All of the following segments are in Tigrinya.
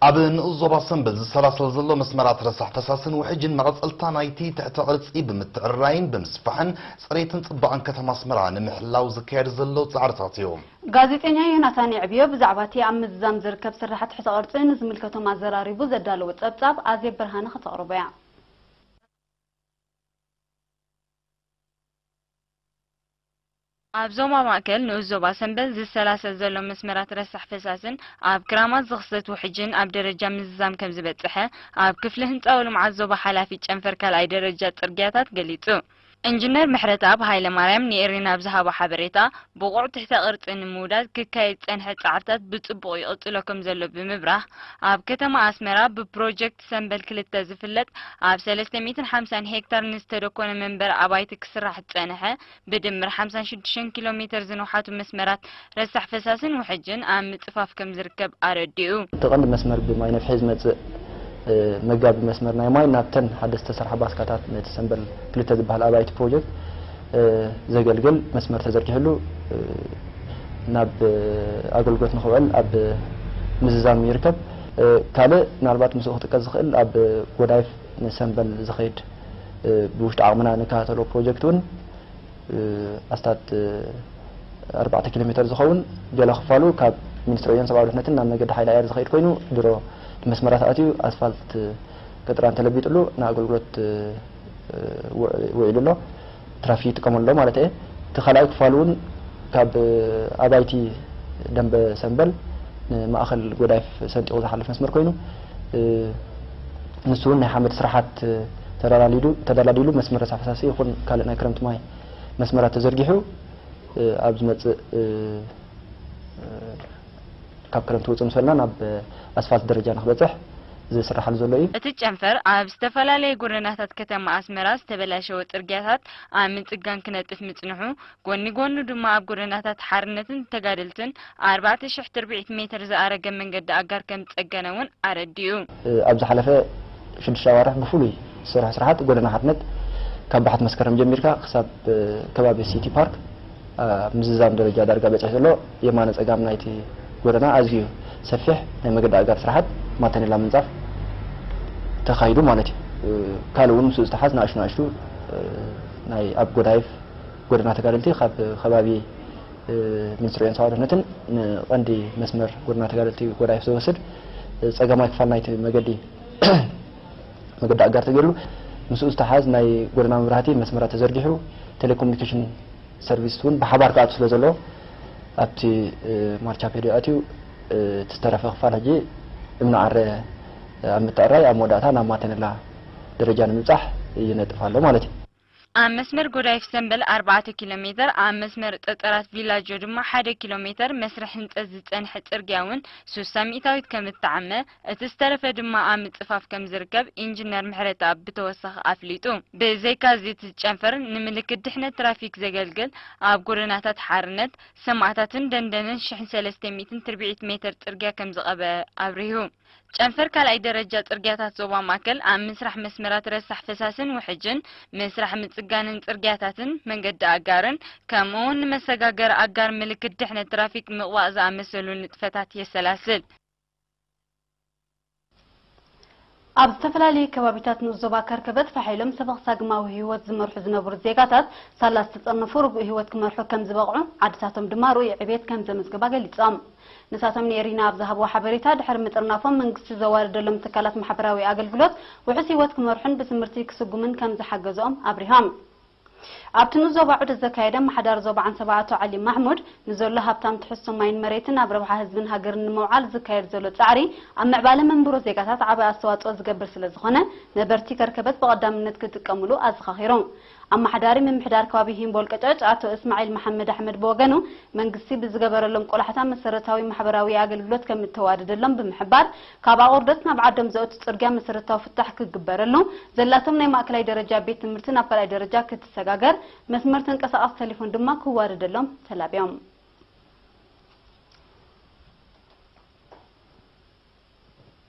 ኣብ ንኡስ ዞባ ሰምበል ዝሰላሰል ዘሎ መስመራት ረሳሕ ፈሳስን ውሕጅን መቐጸልታ ናይቲ ትሕተ ቅርጺ ብምትዕርራይን ብምስፋሕን ጽሬትን ጽባቐን ከተማ ኣስመራ ንምሕላው ዝካየድ ዘሎ ጻዕርታት እዩ። ጋዜጠኛ ዮናታን የዕብዮ ብዛዕባ እቲ ኣብ ምዝዛም ዝርከብ ስራሓት ትሕተ ቅርጺ ንዝምልከቶም ኣዘራሪቡ ዘዳለወ ጸብጻብ ኣዜብ ብርሃነ ከተቕርቦ እያ። ኣብ ዞባ ማእከል ንኡስ ዞባ ሰምበል ዝሰላሰል ዘሎ መስመራት ረሳሕ ፈሳስን ኣብ ክራማት ዝኽሰት ውሕጅን ኣብ ደረጃ ምዝዛም ከም ዝበጽሐ ኣብ ክፍሊ ህንጻ ወልምዓት ዞባ ሓላፊ ጨንፈር ካልኣይ ደረጃ ጽርግያታት ገሊጹ። ኢንጂነር ምሕረተኣብ ሃይለማርያም ንኤሪና ኣብ ዝሃቦ ሓበሬታ፣ ብቑዕ ትሕተ ቅርጺ ንምውዳድ ክካየድ ዝጸንሐ ጻዕርታት ብጽቡቕ ይቕጽሎ ከም ዘሎ ብምብራህ፣ ኣብ ከተማ ኣስመራ ብፕሮጀክት ሰምበል ክልተ ዝፍለጥ ኣብ ሰለስተ ሚእትን ሓምሳን ሄክታር ንዝተደኮነ መንበሪ ኣባይቲ ክስራሕ ዝጸንሐ ብድምር ሓምሳን ሽዱሽተን ኪሎ ሜተር ዝንውሓቱ መስመራት ረሳሕ ፈሳስን ውሕጅን ኣብ ምጽፋፍ ከም ዝርከብ ኣረዲኡ። እቲ ቀንዲ መስመር ብማይ ነፍሒ ዝመጽእ፣ እ፣ መጋቢ መስመር ናይ ማይ ናብተን ሓደ ዝተሰርሓ ባስካታት ነቲ ሰምበል ክልተ ዝበሃል ኣባይቲ ፕሮጀክት፣ እ፣ ዘገልግል መስመር ተዘርጊሕሉ፣ እ፣ ናብ፣ እ፣ ኣገልግሎት ንክውዕል ኣብ ምዝዛም ይርከብ። እ፣ ካልእ ምናልባት ምስኡ ክጥቀስ ዝኽእል ኣብ ጎዳይፍ ንሰምበል ዝኸይድ፣ እ፣ ብውሽጢ ዓቕምና ንከታተሎ ፕሮጀክት እውን፣ እ፣ ኣስታት፣ እ፣ ኣርባዕተ ኪሎ ሜተር ዝኸውን ገለ ክፋሉ ካብ ሚኒስትሪ ዕዮን ሰብኣዊ ድሕነትን ናብ መገዲ ሓይሊ ኣየር ዝኸይድ ኮይኑ፣ ድሮ መስመራት ኣትዩ ኣስፋልት ቅጥራን ተለቢጥሉ ንኣገልግሎት፣ እ፣ ውዕ-፣ ውዒሉ ኣሎ። ትራፊክ ይጥቀመሉ ኣሎ ማለት እየ። እቲ ካልኣይ ክፋሉ እውን ካብ፣ እ፣ ኣባይቲ ደንበ ሰምበል ንማእኸል ጎዳይፍ ሰንጢቑ ዝሓልፍ መስመር ኮይኑ፣ እ፣ ንሱ እውን ናይ ሓመድ ስራሓት ተደላሊዱ-፣ ተደላዲሉ መስመር ረሳሕ ፈሳሲ ይኹን ካልእ ናይ ክረምቲ ማይ መስመራት ተዘርጊሑ፣ እ፣ ኣብ ዝመጽእ፣ እ፣ እ፣ ካብ ክረምቲ ውጽእ ምስ በልና ናብ ኣስፋልት ደረጃ ንክበጽሕ ዝስራሓሉ ዘሎ እዩ። እቲ ጨንፈር ኣብ ዝተፈላለየ ጎደናታት ከተማ ኣስመራ ዝተበላሸወ ጽርግያታት ኣብ ምጽጋን ክነጥፍ ምጽንሑ፣ ጎኒ ጎኑ ድማ ኣብ ጎደናታት ሓርነትን ተጋደልትን ኣርባዕተ ሽሕ ትርብዒት ሜትር ዝኣረገ መንገዲ ኣጋር ከም ዝጸገነ እውን ኣረዲኡ። እ፣ ኣብ ዝሓለፈ ሽዱሽተ ኣዋርሕ ብፍሉይ ዝሰርሑ ስራሓት ጎደና ሓርነት ካብ ባሕቲ መስከረም ጀሚርካ ክሳብ፣ እ፣ ከባቢ ሲቲ ፓርክ ኣብ ምዝዛም ደረጃ ዳርጋ በጺሑ ዘሎ። የማነ ጸጋም ናይቲ ጎደና ኣዝዩ ሰፊሕ ናይ መገዲ ኣጋር ስራሓት ማተኔላ ምንጻፍ ተኻይዱ ማለት እዩ። እ፣ ካልእ እውን ምስኡ ዝተሓዝ ንኣሽቱ ንኣሽቱ፣ እ፣ ናይ ኣብ ጎዳይፍ ጎደና ተጋደልቲ ካብ ከባቢ፣ እ፣ ሚኒስትሪ ዕዮን ሰብኣዊ ድሕነትን ንቐንዲ መስመር ጎደና ተጋደልቲ ጎዳይፍ ዝወስድ፣ እ፣ ጸጋማይ ክፋል ናይቲ መገዲ መገዲ ኣጋር ተገይሩ። ምስኡ ዝተሓዝ ናይ ጎደና መብራህቲ መስመራት ተዘርጊሑ፣ ቴሌኮሙኒኬሽን ሰርቪስ እውን ብሓባር ክኣቱ ስለ ዘሎ ኣብቲ፣ እ፣ ማልቻፔዶ ኣትዩ፣ እ፣ እቲ ዝተረፈ ክፋል ሕጂ እምኒ ዓረ ኣብ ምትዕራይ ኣብ መወዳእታ ናብ ማተነላ ደረጃ ንምብጻሕ ይነጥፍ ኣሎ ማለት እዩ። ኣብ መስመር ጎዳይፍ ሰምበል ኣርባዕተ ኪሎ ሜተር፣ ኣብ መስመር ጠጠራት ቪላጆ ድማ ሓደ ኪሎ ሜተር መስርሕ ህንጸት ዝጸንሐ ጽርግያ እውን ሱሳ ሚእታዊት ከም እተዓመ፣ እቲ ዝተረፈ ድማ ኣብ ምጽፋፍ ከም ዝርከብ ኢንጂነር ምሕረተኣብ ብተወሳኺ ኣፍሊጡ። ብዘይካዚ እቲ ጨንፈር ንምልክት ድሕነት ትራፊክ ዘገልግል ኣብ ጎደናታት ሓርነት፣ ሰማእታትን ደንደንን ሽሕን ሰለስተ ሚእትን ትርብዒት ሜተር ጽርግያ ከም ዝቐበ ኣብሪሁ። ጨንፈር ካልኣይ ደረጃ ጽርግያታት ዞባ ማእከል ኣብ ምስራሕ መስመራት ረሳሕ ፈሳስን ውሕጅን፣ ምስራሕ ምጽጋንን ጽርግያታትን መንገዲ ኣጋርን፣ ከምኡ እውን ንመሰጋገሪ ኣጋር ምልክት ድሕነት ትራፊክ ምቕባእ ዝኣመሰሉ ንጥፈታት የሰላስል። ኣብ ዝተፈላለዩ ከባቢታት ንኡስ ዞባ ከርከበት ፋሕ ኢሎም ሰበኽ ሳግማዊ ህይወት ዝመርሑ ዝነበሩ ዜጋታት ሳላ ዝተጸርነፉ ርጉእ ህይወት ክመርሑ ከም ዝበቕዑ፣ ዓድታቶም ድማ ርኡይ ዕብየት ከም ዘመዝገባ ገሊጾም። ንሳቶም ንኤሪና ኣብ ዝሃብዎ ሓበሬታ፣ ድሕሪ ምጥርናፎም መንግስቲ ዘዋደደሎም ትካላት ማሕበራዊ ኣገልግሎት ውሑስ ህይወት ክመርሑን ብትምህርቲ ክስጉምን ከም ዝሓገዝኦም ኣብሪሆም። ኣብቲ ንኡስ ዞባ ዑደት ዘካየደ ኣመሓዳሪ ዞባ ዓንሰባ ኣቶ ዓሊ ማሕሙድ፣ ንዘሎ ሃብታም ትሕዝቶ ማይን መሬትን ኣብ ረብሓ ህዝብን ሃገርን ንምውዓል ዝካየድ ዘሎ ጻዕሪ ኣብ ምዕባለ መንብሮ ዜጋታት ዓቢ ኣስተዋጽኦ ዝገብር ስለ ዝኾነ፣ ነበርቲ ከርከበት ብቐዳምነት ክጥቀምሉ ኣዘኻኺሩ። ኣመሓዳሪ ምምሕዳር ከባቢ ሂምቦል ቀጨጭ ኣቶ እስማዒል መሓመድ ኣሕመድ ብወገኑ፣ መንግስቲ ብዝገበረሎም ቆላሕታ መሰረታዊ ማሕበራዊ ኣገልግሎት ከም እተዋደደሎም ብምሕባር፣ ካብ ኣቑርደት ናብ ዓዶም ዘእቱ ጽርግያ መሰረታዊ ፍታሕ ክግበረሉ፣ ዘላቶም ናይ ማእከላይ ደረጃ ቤት ትምህርቲ ናብ ካልኣይ ደረጃ ክትሰጋገር፣ መስመር ተንቀሳቓሲ ተሌፎን ድማ ክዋደደሎም ተላብዮም።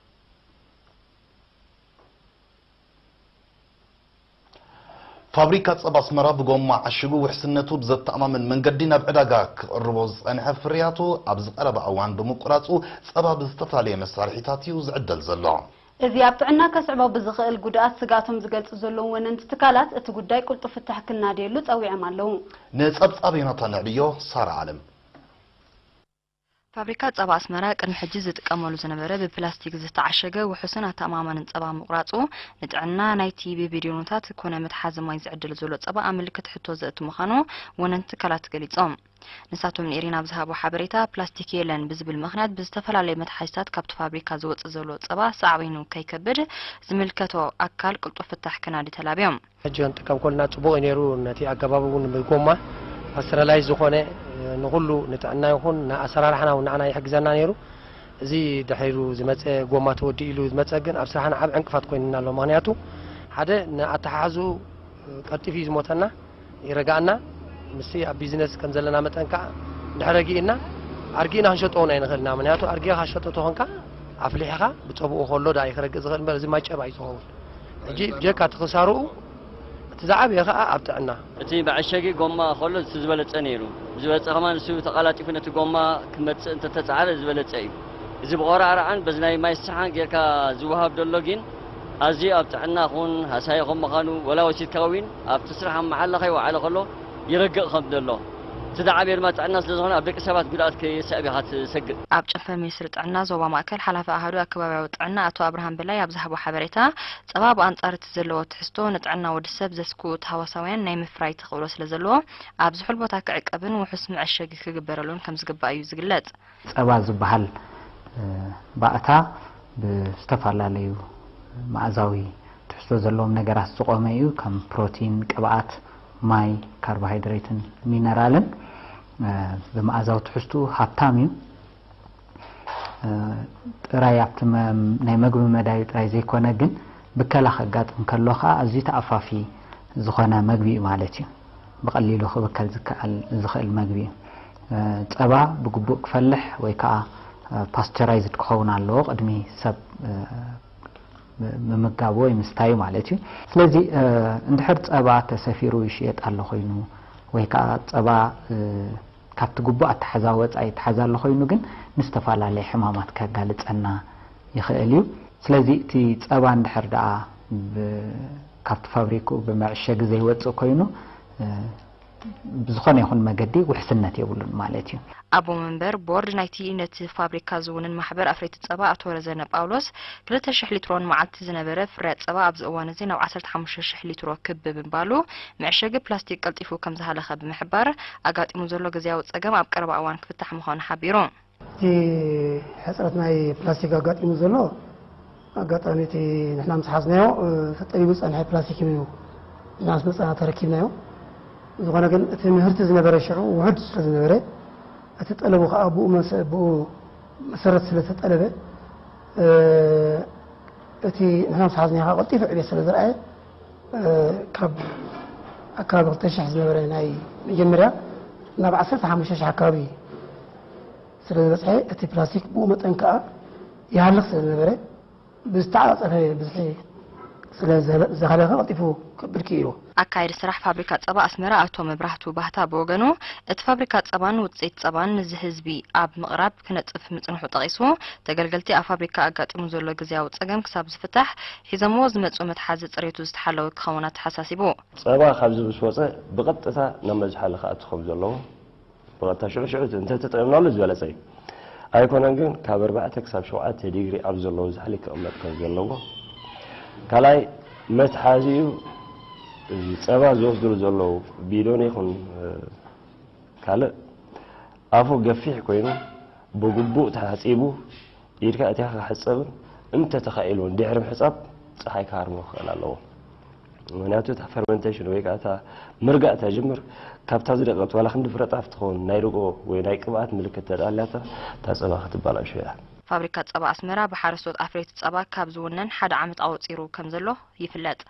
ፋብሪካ ጸባ ኣስመራ ብጎማ ዓሽጉ ውሕስነቱ ብዘተኣማምን መንገዲ ናብ ዕዳጋ ክቕርቦ ዝጸንሐ ፍርያቱ ኣብዚ ቀረባ እዋን ብምቁራጹ ጸባ ብዝተፈላለየ መሳርሒታት እዩ ዝዕደል ዘሎ። እዚ ኣብ ጥዕና ከስዕቦ ብዝኽእል ጉድኣት ስግኣቶም ዝገልጹ ዘለዉ ወነንቲ ትካላት እቲ ጉዳይ ቅልጡፍ ፍታሕ ክናደየሉ ጸዊዖም ኣለዉ። ንጸብጻብ ዮናታን ንዕብዮ ሳራ ዓለም። ፋብሪካ ጸባ ኣስመራ ቅድሚ ሕጂ ዝጥቀመሉ ዝነበረ ብፕላስቲክ ዝተዓሸገ ውሑስን ኣተኣማማንን ጸባ ምቑራጹ ንጥዕና ናይቲ ብቢልዮኖታት ኮነ መትሓዚ ማይ ዝዕደል ዘሎ ጸባ ኣብ ምልክት ሕቶ ዘእቱ ምዃኑ ወነንቲ ትካላት ገሊጾም። ንሳቶም ንኤሪና ኣብ ዝሃቦ ሓበሬታ ፕላስቲክ የለን ብዝብል ምኽንያት ብዝተፈላለየ መትሓዚታት ካብቲ ፋብሪካ ዝወጽእ ዘሎ ጸባ ሳዕቤኑ ከይከብድ ዝምልከቶ ኣካል ቅልጡፍ ፍታሕ ክናዲ ተላብዮም። ሕጂ ክንጥቀም ከለና ጽቡቕ እዩ ነይሩ። ነቲ ኣገባብ እውን ብጎማ ፓስተራላይዝ ዝኾነ ንኹሉ ንጥዕና ይኹን ንኣሰራርሓና እውን ንዓና ይሕግዘና ነይሩ። እዚ ድሒሩ ዝመጸ ጎማ ተወዲኡ ኢሉ ዝመጸ ግን ኣብ ስራሕና ዓብ ዕንቅፋት ኮይንና ኣሎ። ምኽንያቱ ሓደ ንኣተሓሕዝኡ ቀልጢፉ እዩ ዝሞተና ይረጋኣና። ምስቲ ኣብ ቢዝነስ ከም ዘለና መጠን ከዓ እንድሕር ረጊእና ኣርጊእና ክንሸጦ እውን ኣይንኽእልና። ምኽንያቱ ኣርጊእኻ ሸጦ ተኾንካ ኣፍሊሕኻ ብፀብኡ ከሎ ዳ እዩ ክረግእ ዝኽእል እምበር እዚ ማይ ጨባ እዩ ዝኸውን። ሕጂ ብጀካ እቲ ክሳርኡ እቲ ዝዓበየ ከዓ ኣብ ጥዕና። እቲ መዐሸጊ ጎማ ከሎ እቲ ዝበለፀ ነይሩ። ዝበለፀ ከማን ንሱ ተቐላጢፉ ነቲ ጎማ ክመፅእ እንተተፃዕረ ዝበለፀ እዩ። እዚ ብቆራዕራዕን በዚ ናይ ማይ ስሓን ጌርካ ዝወሃብ ደሎ ግን ኣዝዩ ኣብ ጥዕና ኹን ሃሳዪ ከም ምዃኑ ወላ ወሲድካ እውን ኣብቲ ስራሕ ኣብ መዓላ ከይወዓለ ከሎ ይረግእ ከም ዘሎ እቲ ዝዓበየ ድማ ጥዕና ስለ ዝኾነ ኣብ ደቂ ሰባት ጉድኣት ከየስዕብ ኢኻ ትሰግእ። ኣብ ጨንፈር ሚኒስትሪ ጥዕና ዞባ ማእከል ሓላፊ ኣሃዱ ኣከባብያዊ ጥዕና ኣቶ ኣብርሃም በላይ ኣብ ዝሃቦ ሓበሬታ ጸባ ብኣንጻር እቲ ዘለዎ ትሕዝቶ ንጥዕና ወዲ ሰብ ዘስክኡ ተሃዋሳውያን ናይ ምፍራይ ተኽእሎ ስለ ዘለዎ ኣብ ዝሑል ቦታ ክዕቀብን ውሑስ መዐሸጊ ክግበረሉን ከም ዝግባእ እዩ ዝግለጽ። ጸባ ዝበሃል ባእታ ብዝተፈላለዩ መኣዛዊ ትሕዝቶ ዘለዎም ነገራት ዝቖመ እዩ። ከም ፕሮቲን፣ ቅብኣት፣ ማይ፣ ካርቦሃይድሬትን ሚነራልን ብመኣዛዊ ትሕዝትኡ ሃብታም እዩ። ጥራይ ኣብቲ ናይ መግቢ መዳዩ ጥራይ ዘይኮነ ግን ብከላ ከጋጥም ከሎ ከዓ ኣዝዩ ተኣፋፊ ዝኾነ መግቢ እዩ ማለት እዩ። ብቐሊሉ ክብከል ዝከኣል ዝኽእል መግቢ እዩ። ጸባ ብግቡእ ክፈልሕ ወይ ከዓ ፓስቸራይዝድ ክኸውን ኣለዎ ቅድሚ ሰብ ምምጋቡ ወይ ምስታዩ ማለት እዩ። ስለዚ እንድሕር ጸባ ተሰፊሩ ይሽየጥ ኣሎ ኮይኑ ወይ ከዓ ጸባ ካብቲ ግቡእ ኣተሓዛ ወፃኢ ይተሓዝ ኣሎ ኮይኑ ግን ንዝተፈላለየ ሕማማት ከጋልፀና ይኽእል እዩ። ስለዚ እቲ ፀባ እንድሕር ደኣ ካብቲ ፋብሪክኡ ብመዐሸጊ ዘይወፅእ ኮይኑ ብዝኾነ ይኹን መገዲ ውሕስነት የብሉን ማለት እዩ። ኣቦ መንበር ቦርድ ናይቲ ነቲ ፋብሪካ ዝውንን ማሕበር ኣፍረይቲ ጸባ ኣቶ ረዘነ ጳውሎስ፣ ክልተ ሽሕ ሊትሮ ንመዓልቲ ዝነበረ ፍርያት ጸባ ኣብዚ እዋን እዚ ናብ ዓሰርተ ሓሙሽተ ሽሕ ሊትሮ ክብ ብምባሉ፣ መዐሸጊ ፕላስቲክ ቀልጢፉ ከም ዝሃለኸ ብምሕባር፣ ኣጋጢሙ ዘሎ ግዝያዊ ጸገም ኣብ ቀረባ እዋን ክፍታሕ ምዃኑ ሓቢሩ። እቲ ሕጽረት ናይ ፕላስቲክ ኣጋጢሙ ዘሎ ኣጋጣሚ እቲ ንሕና ምስ ሓዝናዮ ተጠቢቡ ዝጸንሐ ፕላስቲክ እዩ። ንሕና ምስ መጻና ተረኪብናዮ። ዝኾነ ግን እቲ ምህርቲ ዝነበረ ሽዑ ውሑድ ስለ ዝነበረ እቲ ጠለቡ ከዓ ብኡ መሰረት ስለ ዝተጠለበ እቲ ንሕና ምስ ሓዝናዮ ከዓ ቀልጢፉ ዕቤት ስለ ዘርኣየ ካብ ኣከባቢ ክልተ ሽሕ ዝነበረ ናይ መጀመርያ ናብ ዓሰርተ ሓሙሽተ ሽሕ ኣከባቢ ስለ ዝበፅሐ እቲ ፕላስቲክ ብኡ መጠን ከዓ ይሃልኽ ስለ ዝነበረ ብዝተዓፃፀፈ ብዝሒ ስለ ዝሃለኸ ቀልጢፉ ከብል ክኢሉ። ኣካየዲ ስራሕ ፋብሪካ ፀባ ኣስመራ ኣቶ መብራህቱ ባህታ ብወገኑ፣ እቲ ፋብሪካ ፀባን ውፅኢት ፀባን ንዚ ህዝቢ ኣብ ምቕራብ ክነፅፍ ምፅንሑ ጠቒሱ፣ ተገልገልቲ ኣብ ፋብሪካ ኣጋጢሙ ዘሎ ግዝያዊ ፀገም ክሳብ ዝፍታሕ ሒዘምዎ ዝመፅኡ መትሓዚ ፅሬቱ ዝተሓለወ ክኸውን ኣተሓሳሲቡ። ፀባ ካብዚ ምስ ወፀ ብቐጥታ ናብ መዝሓሊ ክኣቱ ከም ዘለዎ ብቐጥታ ሽዑ ሽዑ እንተተጠቒምናሉ ዝበለፀ እዩ። ኣይኮነን ግን ካብ ኣርባዕተ ክሳብ ሸውዓተ ዲግሪ ኣብ ዘለዎ ዛሕሊ ክቕመጥ ከም ዘለዎ፣ ካልኣይ መትሓዚኡ ጸባ ዝወስድሉ ዘለዉ ቢዶን ይኹን ካልእ ኣፉ ገፊሕ ኮይኑ ብግቡእ ተሓጺቡ ኢድካ ኣእቲኻ ክሕጸብን እንተተኻኢሉ እውን ድሕሪ ምሕጻብ ጸሓይ ክሃርሞ ክኽእል ኣለዎ። ምኽንያቱ እታ ፈርመንቴሽን ወይ ከዓ እታ ምርጋእ ተጅምር ካብታ ዝደቀት ዋላ ክንዲ ፍረ ጣፍ ትኸውን ናይ ርግኦ ወይ ናይ ቅብኣት ምልክት ተዳልያታ እታ ፀባ ክትበላሾ እያ። ፋብሪካ ፀባ ኣስመራ ብሓረስቶት ኣፍረይቲ ፀባ ካብ ዝውነን ሓደ ዓመት ኣቑፂሩ ከምዘሎ ይፍለጥ።